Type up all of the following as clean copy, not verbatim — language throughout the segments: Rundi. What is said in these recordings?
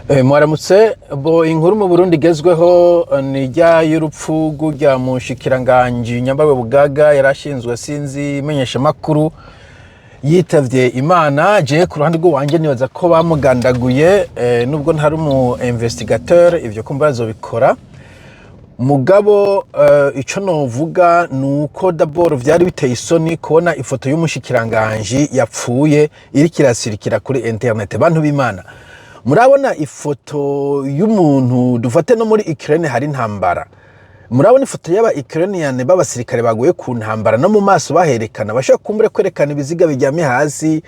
Mwaramutse bo. Inkuru mu Burundi igezweho ni ijya y'urupfu rw'urya mushikiranganji Nyambawe Bugaga yari ashinzwe, sinzi, imenyeshamakuru, yitavye Imana. Je ku ruhande rw'iwanje nibaza ko bamugandaguye, nubwo ntari umu investigateur, ivyo kumva bazobikora. Mugabo ico novuga ni uko d'abord vyari biteye isoni kubona ifoto y'umushikiranganji yapfuye iriko irasirikira kuri internet. Bantu b'Imana, murabona ifoto y'umuntu, dufate no muri Ukraine hari intambara, murabona ifoto y'aba Ukrainian b'abasirikare baguye ku ntambara, no mu maso baherekana, bashobora kumbure kwerekana ibiziga biryamye hasi,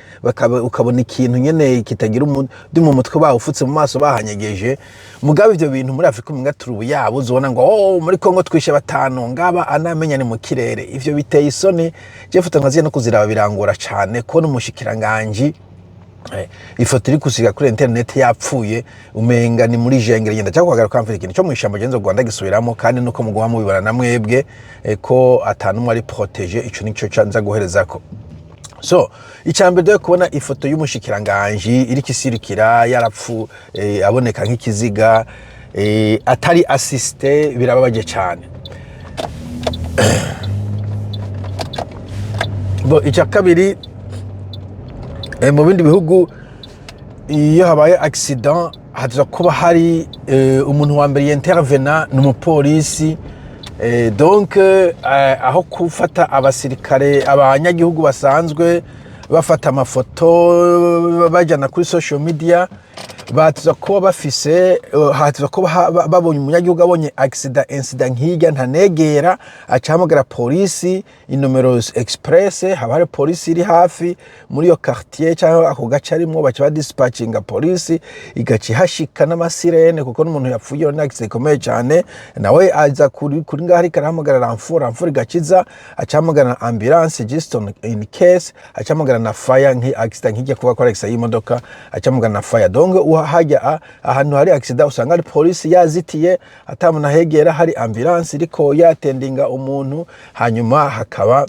ukabona ikintu nyene kitagira undi mu mutwe, bawufutse mu maso, bahanyegeje. Mugabo ivyo bintu muri Afrika umenga turi ubuyabo. Uzobona ngo "Oh, muri Kongo twishe batanu", ngaba anamenya ni mu kirere. Ivyo biteye isoni. Je foto nkaziye no kuziraba birangora cane kubona umushikiranganji, ifoto iri gusiga kuri internet yapfuye, umenga ni muri jengere. Ngenda cyangwa kugaruka mfite ikintu cyo mu ishyamba genzo Rwanda gisubiramo, kandi nuko muguma mubibona na mwebwe, ko atanumwe ari protégé. Ico nico nza guherezako. So icambere dore kubona ifoto y'umushikiranganji iriko isirikira yarapfu, aboneka nk'ikiziga, atari assisté, birababaje cyane. Bo icya kabiri, mu bindi bihugu iyo habaye accident haza kuba hari umuntu wa mbere yintervena ni umupolisi. Donc aho gufata abasirikare, abanyagihugu basanzwe bafata amafoto bajyana kuri social media, batuza kuba bafise hatuza kuba babonye umunyagihugu abonye accident, incident nk'irya, ntanegera, aca ahamagara polisi, inomero express. Haba hari polisi iri hafi muri iyo quartier cyangwa ako gace arimwo, baca badispatchinga polisi, igaca ihashika n'amasirene, kuko n'umuntu yapfuye iyo ni accident ikomeye cyane. Nawe aza kuri ngaho ariko arahamagara renfort, renfort igakiza, aca ahamagara ambulance just in case, aca ahamagara na fire nki accident nk'ijya kuba ko ari accident y'imodoka, aca ahamagara na fire. Donc hajya ahantu hari accident usanga hari polisi yazitiye atamuntu ahegera, hari ambulance iriko yatendinga umuntu, hanyuma hakaba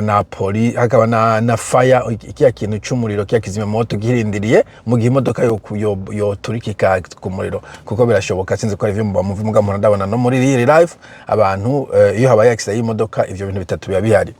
na poli, hakaba na fire, kiya kintu c'umuriro, kiya kizimya moto gihirindiriye mu gihe imodoka yo yoturika ku muriro, kuko birashoboka. Sinzi ko ari ivyo muba muvi, muga ndabona no muri real life abantu, iyo habaye accident y'imodoka ivyo bintu bitatu biba bihari.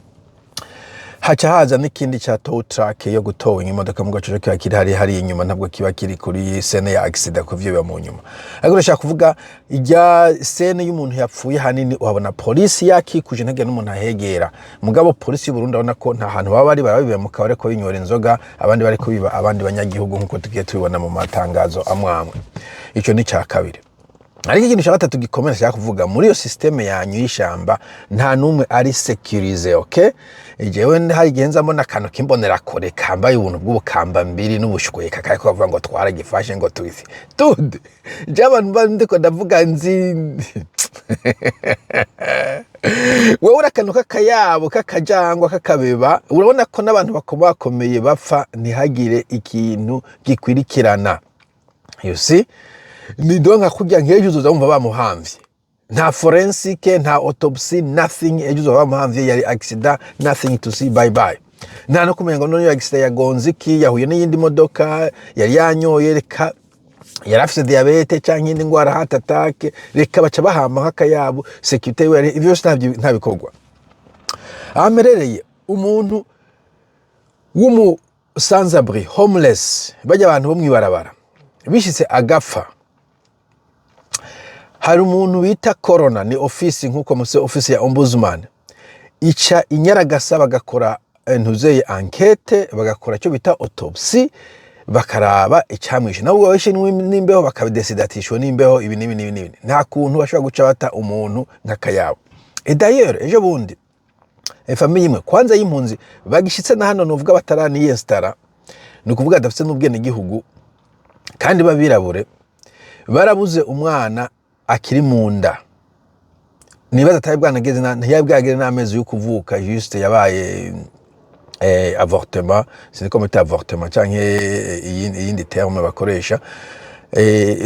Haca haza n'ikindi ca tow truck yo gutowinga imodoka, mu gace kiba kiri hari inyuma, ntabwo kiba kiri kuri scène ya accident, ko ivyo biba mu nyuma. Ariko ndashaka kuvuga ijya scène y'umuntu yapfuye, hanini uhabona polisi yakikuje, ntagira n'umuntu ahegera. Mugabo polisi y'u Burundi urabona ko nta hantu baba bari, barabiba mu kabare ko binywera inzoga, abandi bari kubiba abandi banyagihugu, nk'uko tugiye tubibona mu matangazo amwe amwe. Ico ni ca kabiri. Ariko ikintu cya gatatu gikomeye nshaka kuvuga, muri iyo système yanyu y'ishamba nta n'umwe ari sécurisé, okay? Jewe hari igihe nza mbona akantu k'imbonerakure kambaye ubuntu bw'ubukambambiri n'ubushweka, kariko bavuga ngo twaragifashe, ngo tuzi dude. Je abantu ndiko ndavuga nzi wewe uri akantu k'akayabo, k'akajangwa, k'akabeba. Urabona ko n'abantu bakomakomeye bapfa ntihagire ikintu gikwirikirana, you see? Ni do nka kurya nk'ejo uzoza wumva bamuhamvye, nta forensic, nta autopsy, nothing. Ejo uzoba bamuhamvye, yari accident, nothing to see, bye bye. Nta no kumenya ngo none iyo accident yagonze iki, yahuye n'iyindi modoka, yari yanyoye, reka yari afise diabète canke iyindi ndwara, heart attack, reka baca bahamba nk'akayabo. Sécurité yiwe ivyo byose nta bikorwa. Aho mperereye, umuntu w'umu sans-abri, homeless, bajya abantu bo mw'ibarabara, bishitse agapfa, hari umuntu bita coroner, ni ofisi nk'uko muse ofisi ya ombudsman, ica inyaragasa bagakora ntuzeye enquête, bagakora icyo bita autopsy, bakaraba icyamwishe. Nabo babishe n'imbeho, bakabidesida ati ishwe n'imbeho, ibi n'ibi n'ibi n'ibi. Nta kuntu bashobora guca bata umuntu nk'akayabo. Et d'ailleurs ejo bundi, famille imwe kwanza y'impunzi bagishitse na hano, nuvuga bataraniyesitara, ni ukuvuga badafite n'ubwenegihugu kandi b'abirabure, barabuze umwana akiri mu nda. Nibaza atari bwanageze ntiyari bwagere n'amezi yo kuvuka, juste yabaye avortement, sinzi ko mwita avortement canke iyindi terme bakoresha.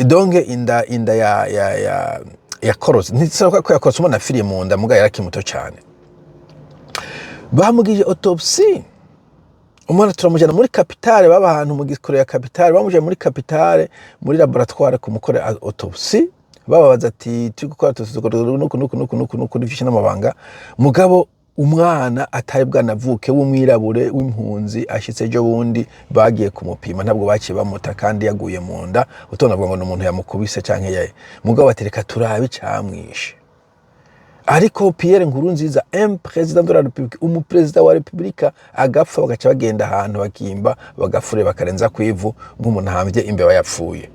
Donc inda ya yakorotse, ntisaba ko yakorotse, umwana afiriye mu nda, muga yarakiri muto cyane. Bamugije autopsy. Umwana turamujyana muri capitale, baba ahantu mu gikoro ya capitale, bamujyana muri capitale muri laboratoire kumukorera autopsie. Bababaza ati: "Turi gukora autopsie nuku nuku nuku nuku nuku." Nifishe n'amabanga, mugabo umwana atari bwanavuke, w'umwirabure, w'impunzi, ashitse ejo bundi, bagiye kumupima, ntabwo baciye bamuta kandi yaguye mu nda. Utonavuga ngo ni umuntu yamukubise canke yaye, mugabo batereka turabe icamwishe. Ariko Pierre Nkurunziza, un président de la République, umuperezida wa Republika, agapfa, bagaca bagenda ahantu bakimba, bagafure, bakarenza kwivu nk'umuntu ahambye imbeba yapfuye.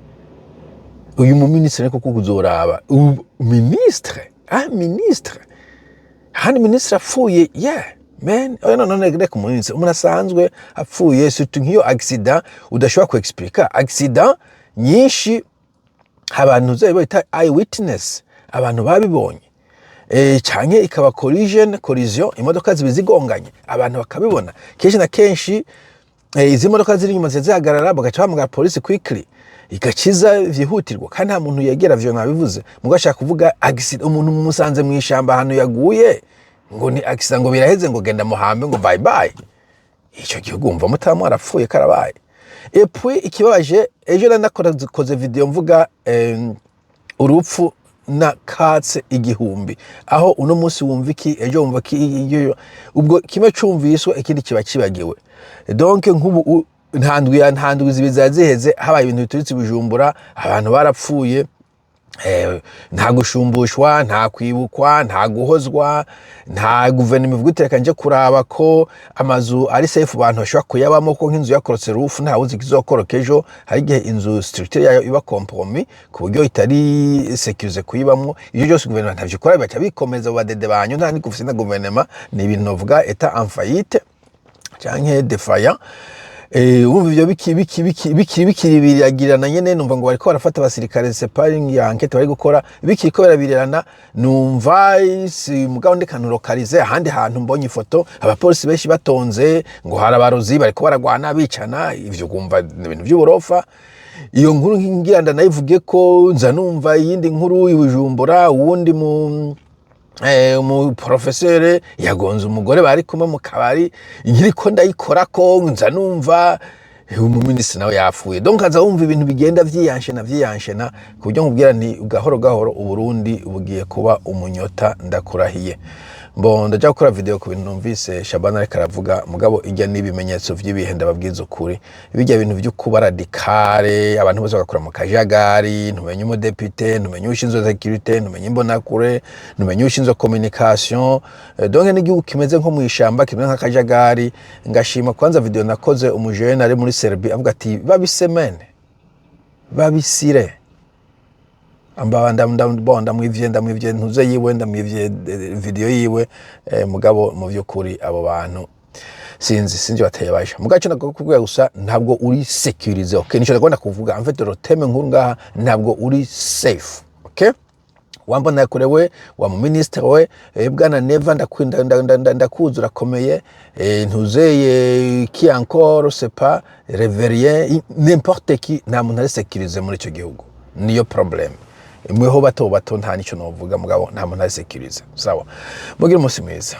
Uyu muminisitiri niko kuzoraba ministre, ah, ministre handi, ministre apfuye, yeah man, oya, no no, reka, umuminisitiri, umuntu asanzwe apfuye, surtout nk'iyo accident udashobora ku expliquer. Accident nyinshi abantu uzaye bita eye witness, abantu babibonye, canke ikaba collision, imodoka zibi zigonganye, abantu bakabibona. Kenshi na kenshi izi modoka ziri inyuma ziza zihagarara, bagaca bahamagara polisi quickly, igakiza vyihutirwa, kandi nta muntu yegera. Vyo nabivuze, mugo ashaka kuvuga accident, umuntu mumusanze mu ishamba ahantu yaguye, ngo ni accident, ngo biraheze, ngo genda muhambe, ngo bye bye. Ico gihugu wumva mutaba mwarapfuye karabaye. Et puis ikibabaje, ejo nari nakoze video mvuga urupfu na katse igihumbi, aho uno munsi wumva iki, ejo wumva iki, ubwo kimwe cumviswe, ikindi kiba kibagiwe. Donc nk'ubu nta ndwi ya nta ndwi zibiri zari ziheze habaye ibintu bituritse i Bujumbura, abantu barapfuye. Nta gushumbushwa, nta kwibukwa, nta guhozwa, nta guverinoma ivuga iti: "Reka nje kuraba ko amazu ari safe, abantu bashobora kuyabamo." Ko nk'inzu yakorotse roof, nta wuzi ikizokoroka ejo. Hari igihe inzu structure yayo iba compromis ku buryo itari sécurisé kuyibamo. Ibyo byose guverinoma ntavyo ikora, baca bikomeza mu badede banyu. Nta n'igufise na guverinoma, ni ibintu novuga état en faillite canke défaillant. Urumva ivyo biki biki biki bikiri bikiri biragirana nyene. Numva ngo bariko barafata abasirikare, c'est pas ya enquête bari gukora, bikiriko birabirana. Numva si mugabo ndi kantu localize ahandi hantu, mbonye ifoto abapolisi benshi batonze, ngo hari abarozi bariko baragwana, bicana. Ivyo kumva ni ibintu vy'uburofa. Iyo nkuru ngira ndanayivuge ko nza numva iyindi nkuru i Bujumbura, uwundi mu umu professeur yagonze umugore bari kumwe mu kabari. Nkiriko ndayikora ko nza numva umuminisitiri nawe yapfuye. Donc aza wumva ibintu bigenda vyiyanshena vyiyanshena, ku buryo nkubwira nti gahoro gahoro Uburundi bugiye kuba umunyota, ndakurahiye. Bon, ndaja gukora video ku bintu numvise Shabana ariko aravuga, mugabo ijya n'ibimenyetso vy'ibihe. Ndababwiza ukuri, bijya bintu vyo kuba radicale, abantu bose bagakora mu kajagari, ntumenye umudepite, ntumenye ushinzwe sécurité, ntumenye imbonakure, ntumenye ushinzwe communication. Donc n'igihugu kimeze nko mw'ishamba, kimeze nk'akajagari. Ngashima kwanza video nakoze, umujene ari muri Serbie avuga ati: "Babisemene babisire." Amba bon, ndamwivye ntuze yiwe, ndamwivye video yiwe. Mugabo mu vy'ukuri abo bantu sinzi bateye baje. Mugabo icyo ndakubwira gusa, ntabwo uri sécurisé, okay? Nico ndagomba kuvuga. En fait, le thème nkuru ngaha, ntabwo uri safe, okay? Wambona kure we, wa mu ministre we, bwana Neva, ndakuzi, urakomeye. Ntuzeye qui encore, c'est pas révérien, n'importe qui, nta muntu ari sécurisé muri icyo gihugu. Niyo problème. Mweho bato bato, nta nico novuga, mugabo nta muntu ari sécurisé. Sawa, mugire umunsi mwiza.